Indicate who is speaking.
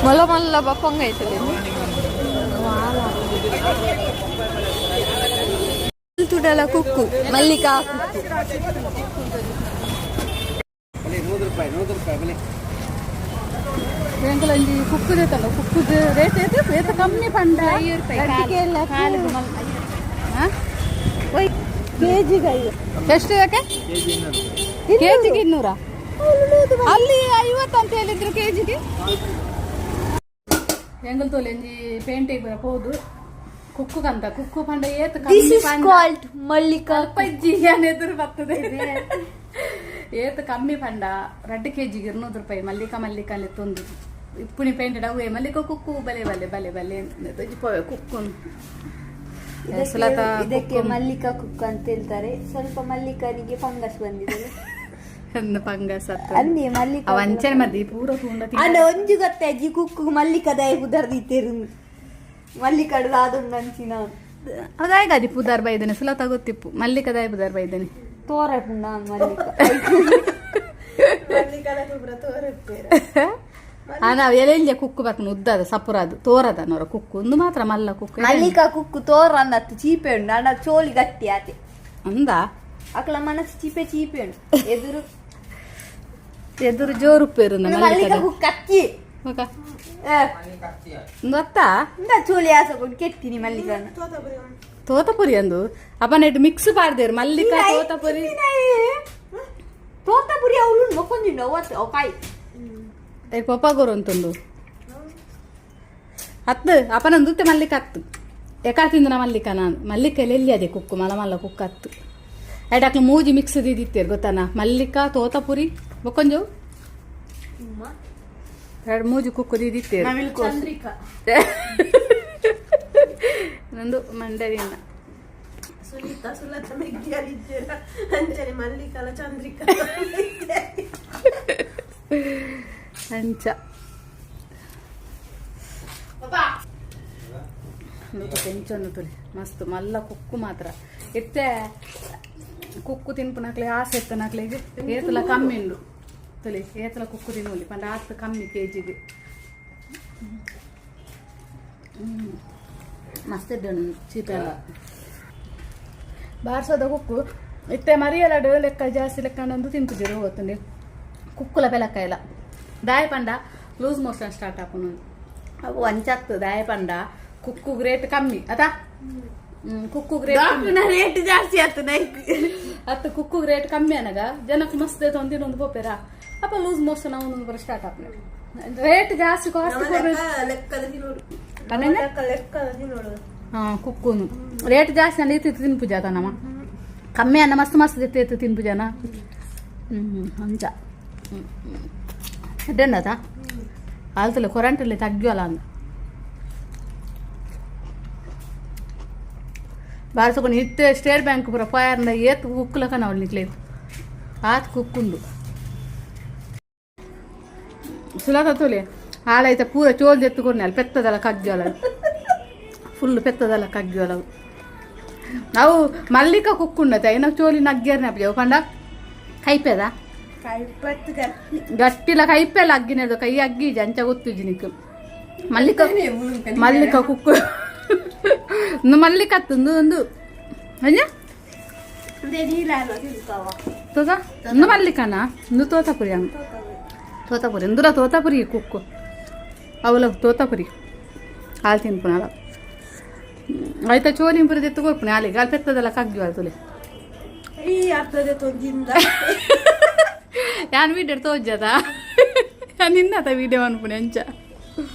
Speaker 1: ಮಲ್ಲ ಮಲ್ಲ ಬಪ್ಪಂಗ ಐತದೆ. ತುಡಲ ಕುಕ್ಕು, ಮಲ್ಲಿಕಾ ಕುಕ್ಕು.
Speaker 2: 100 ರೂಪಾಯಿ, 100 ರೂಪಾಯಿ ಬಲಿ.
Speaker 3: ಎಂಕಲೊಂಜಿ ಕುಕ್ಕು ದೇತಲ್ಲ, ಕುಕ್ಕು ರೇಟ್ ಏತ್ ಏತ್ ಕಮ್ಮಿ ಪಂಡ?
Speaker 1: ಕೆಜಿಗೆ.
Speaker 3: ಎಷ್ಟು ಯಾಕೆ? ಕೆಜಿಗೆ 200? ಅಲ್ಲಿ 50 ಅಂತ ಹೇಳಿದ್ರು ಕೆಜಿಗೆ. ಎಂಗಲ್ ತೋಲೆ ಒಂಜಿ ಪೇಂಟೆಗ್ ಪೋದು ಕುಕ್ಕು ಕಂತ. ಕುಕ್ಕು ಪಂಡ ಏತ್
Speaker 1: this
Speaker 3: ಕಮ್ಮಿ
Speaker 1: is
Speaker 3: ಪಂಡ?
Speaker 1: ಕಾಲ್ಡ್ ಮಲ್ಲಿಕಾ.
Speaker 3: ಅಲ್ಪಜ್ಜಿ ಎದುರು ಬರ್ತದೆ. ಏತ್ ಕಮ್ಮಿ ಪಂಡ, 2 ಕೆಜಿಗೆ 200 ರೂಪಾಯಿ. ಮಲ್ಲಿಕಾ ಮಲ್ಲಿಕಾ ತೊಂದು ಇಪ್ಪುನಿ ಪೇಂಟೆಡ್ ಅವೇ ಮಲ್ಲಿಕಾ ಕುಕ್ಕು. ಬಲೆ ಬಲೆ ಬಲೆ ಬಲೆ ಪೋವೆ ಕುಕ್ಕು. ಸುಲತಾ.
Speaker 1: ಇದಕ್ಕೆ ಮಲ್ಲಿಕಾ ಕುಕ್ಕು ಅಂತ ಹೇಳ್ತಾರೆ. ಸ್ವಲ್ಪ ಮಲ್ಲಿಕನಿಗೆ ಫಂಗಸ್ ಬಂದಿದೆ.
Speaker 3: ಫಂಗಸ್.
Speaker 1: ಅಂದಿ ಮಲ್ಲಿಕಾ.
Speaker 3: ಅವ ಅಂಚನೆ ಮದ್ದಿ ಪೂರ ತೂಂಡ.
Speaker 1: ಅಂಡ ಒಂಜಿ ಗೊತ್ತೆ ಅಜ್ಜಿ, ಕುಕ್ಕು ಮಲ್ಲಿಕ ದಯ ಪುದರ್ ದೀತೇರು, ಮಲ್ಲಿಕಡು ದಾದುಂಡು ಅಂಚಿನ.
Speaker 3: ಅದಾಯ ಅದಿ ಪುದಾರ್ ಬೈದನೆ. ಸುಲತಾ ಗೊತ್ತಿಪ್ಪು, ಮಲ್ಲಿಕ ದಾಯ ಪುದಾರ್ ಬೈದನೆ.
Speaker 1: ತೋರ ಪುಂಡ ಮಲ್ಲಿಕ.
Speaker 3: ಆ ನಾವು ಎಲೆಂಜೆ ಕುಕ್ಕು ಬರ್ಕೊಂಡು ಉದ್ದದ ಸಪುರದು ತೋರದ ನೋರ ಕುಕ್ಕು ಒಂದು ಮಾತ್ರ ಮಲ್ಲ ಕುಕ್ಕು.
Speaker 1: ಮಲ್ಲಿಕಾ ಕುಕ್ಕು ತೋರ ಅಂದತ್ತು ಚೀಪೆ ಉಂಡು, ಅಂಡ ಚೋಲಿ ಗಟ್ಟಿ ಆತೆ.
Speaker 3: ಅಂದ.
Speaker 1: ಅಕಲ ಮನಸ್ಸು ಚೀಪೆ ಚೀಪೆ ಉಂಡು ಎದುರು.
Speaker 3: ಎದುರು ಜೋರು ಉಪ್ಪೇರು.
Speaker 1: ಮಲ್ಲಿಕಾ ಕುಕ್ಕು ಅಕ್ಕಿ.
Speaker 3: ಗೊತ್ತಾ?
Speaker 1: ಇಂದ ಚೋಲಿ ಆಸಕೊಂಡು ಕೆಟ್ಟಿನಿ ಮಲ್ಲಿಕನ.
Speaker 3: ತೋತಪುರಿ ಅಂದು ಅಪ್ಪನ ಇಟ್ಟು ಮಿಕ್ಸ್ ಪಾಡ್ದೇರು ಮಲ್ಲಿಕಾ ತೋತಪುರಿ.
Speaker 1: ತೋತಾಪುರಿ ಅವಳು ಮೊಕ್ಕೊಂದಿಂಡು ಅವತ್ತು ಅವು ಕಾಯಿ.
Speaker 3: ಪಪ್ಪ ಗೋರು ಅಂತಂದು ಹತ್ತು ಅಪ್ಪನ ದುತ್ತೆ ಮಲ್ಲಿಕ ಹತ್ತು ಎಕಾ ತಿಂದನ ಮಲ್ಲಿಕ. ನಾನು ಮಲ್ಲಿಕ ಎಲ್ಲಿ ಅದೇ ಕುಕ್ಕು ಮಲ್ಲ ಮಲ್ಲ ಕುಕ್ಕು ಹತ್ತು ಐಟಾಕ್ಲು ಮೂಜಿ ಮಿಕ್ಸ್ ದಿತ್ತಿರು ಗೊತ್ತಾನ? ಮಲ್ಲಿಕಾ, ತೋತಪುರಿ, ಬೊಕ್ಕೊಂಜು ಎರಡು ಮೂಜಿ ಕುಕ್ಕು ದಿತ್ತಿರು. ನಂದು ಮಂಡಳಿನ.
Speaker 4: ಸುನೀತಾ ಸುಲತಾ ಮೆಗ್ಗಿಯರಿದ್ದೀರ ಅಂಚನೆ ಮಲ್ಲಿಕಾಲ ಚಂದ್ರಿಕಾ.
Speaker 3: ಅಂಚ ಕೆಂಚೊಂದು ತುಲಿ ಮಸ್ತ್ ಮಲ್ಲ ಕುಕ್ಕು ಮಾತ್ರ. ಇತ್ತೆ ಕುಕ್ಕು ತಿನ್ಪುನಕ್ಲೆ ಆಸೆ ಇತ್ತನಕ್ಲೆಗ್ ಏತಲ ಕಮ್ಮಿ ಉಂಡು ತುಲಿ. ಏತಲ ಕುಕ್ಕು ತಿನ್ನುಲಿ ಪಂಡ ಆತ್ ಕಮ್ಮಿ ಕೆಜಿಗೆ. ಮಸ್ತ್ ಇಡ್ಡು ಚೀಪ ಎಲ್ಲ ಬಾರ್ಸೋದ ಕುಕ್ಕು. ಇತ್ತೆ ಮರಿಯಲಡು ಲೆಕ್ಕ ಜಾಸ್ತಿ ಲೆಕ್ಕ ಅಂದು ತಿನ್ಪುಜರು ಗೊತ್ತುಂಡಿ. ಕುಕ್ಕುಲ ಪೆಲಕ್ಕ ಇಲ್ಲ. ದಾಯ ಪಂಡ ಲೂಸ್ ಮೋಷನ್ ಸ್ಟಾರ್ಟ್ ಆಪುನು. ಅವು ಅಂಚತ್ತು. ದಾಯ ಪಂಡ ಕುಕ್ಕು ರೇಟ್ ಕಮ್ಮಿ ಅತಾ. ಕುಕ್ಕು ರೇಟ್
Speaker 1: ರೇಟ್ ಜಾಸ್ತಿ ಆಯ್ತು ನೈಕ್.
Speaker 3: ಅತ್ತ ಕುಕ್ಕು ರೇಟ್ ಕಮ್ಮಿ ಅನಗ ಜನಕ್ಕೆ ಮಸ್ತ್ ಒಂದು ಪೋಪೆರ. ಅಪ್ಪ ಲೂಸ್ ಮೋಷನ್ ಅವನು ಬರ ಸ್ಟಾರ್ಟ್ ಆಪುನು. ರೇಟ್ ಜಾಸ್ತಿ ಕಾಸ್ಟ್.
Speaker 4: ಲೆಕ್ಕದ ತಿನ್ನೋಡು.
Speaker 3: ಪಂಡ
Speaker 4: ಲೆಕ್ಕ ಲೆಕ್ಕದ ತಿನ್ನೋಡು.
Speaker 3: ಹಾ, ಕುಕ್ಕುನು ರೇಟ್ ಜಾಸ್ತಿ ಅಂದ್ರೆ ಇತ್ತು ತಿನ್ಪುಜ ನಮ್ಮ. ಕಮ್ಮಿ ಅನ್ನ ಮಸ್ತ್ ಮಸ್ತ್ ಇತ್ತು ಇತ್ತು ತಿನ್ಪುಜನ. ಅಂಚ ಎಡ್ಡೆಂಡತ ಆಲ್ತಲೆ ಕೊರಂಟಲ್ಲಿ ತಗ್ಗಿಯಲ್ಲ ಅಂದ ಬಾರ್ಸಕೊಂಡು ಇತ್ತೆ ಸ್ಟೇಟ್ ಬ್ಯಾಂಕ್ ಪೂರ ಫೈರ್ನ ಏತ್ ಕುಕ್ಕುಲಕ ನಾವು ನಿಕ್ಲೇತು ಆತ್ ಕುಕ್ಕುಂಡು. ಸುಲತ ತೋಲೆ ಹಾಳೈತೆ ಪೂರ ಚೋಲ್ ಎತ್ತುಕೊಂಡು ಅಲ್ಲಿ ಪೆತ್ತದಲ್ಲ ಕಗ್ಗಿಯಲ್ಲ, ಫುಲ್ ಪೆತ್ತದಲ್ಲ ಕಗ್ಗಿಯಲ್ಲ. ನಾವು ಮಲ್ಲಿಕ ಕುಕ್ಕುಂಡತೆ ನಾವು ಚೋಲಿ ನಗ್ಗೇರ್ನ ಪಂಡ ಕೈಪೆದ.
Speaker 4: ಕೈಪತ್ತು.
Speaker 3: ಗಟ್ಟಿಲ ಕೈಪೆಲ್ಲ ಅಗ್ಗಿನದು ಕೈ ಅಗ್ಗಿ ಅಂಚ ಗೊತ್ತುಜಿ ನಿಕ್. ಮಲ್ಲಿಕ ಮಲ್ಲಿಕ ಕುಕ್ಕು ಒಂದು ಮಲ್ಲಿಕ ಒಂದು ಒಂದು ಅಂಜ ತೋತ ಒಂದು ಮಲ್ಲಿಕನ ಒಂದು ತೋತಾಪುರಿ ಅಂಗ ತೋತಾಪುರಿ ಇಂದುಲ ತೋತಾಪುರಿ ಕುಕ್ಕು ಅವಲ ತೋತಾಪುರಿ ಹಾಲು ತಿನ್ಪುನಲ್ಲ. ಆಯ್ತಾ, ಚೋಲಿ ಇಂಪುರಿ ಎತ್ತು ಕೊರ್ಪುಣೆ ಆಲಿಗೆ ಅಲ್ಲಿ ಪೆತ್ತದಲ್ಲ ಕಗ್ಗಿ ತುಲೆ.
Speaker 4: ಈ ಅರ್ಧದ ತೊಂಜಿಂದ.
Speaker 3: ಯಾನ್ ವೀಡಿಯೋ ತೋಜದ ನಿನ್ನತ ವೀಡಿಯೋ ಅನ್ಪುಣೆ ಅಂಚ.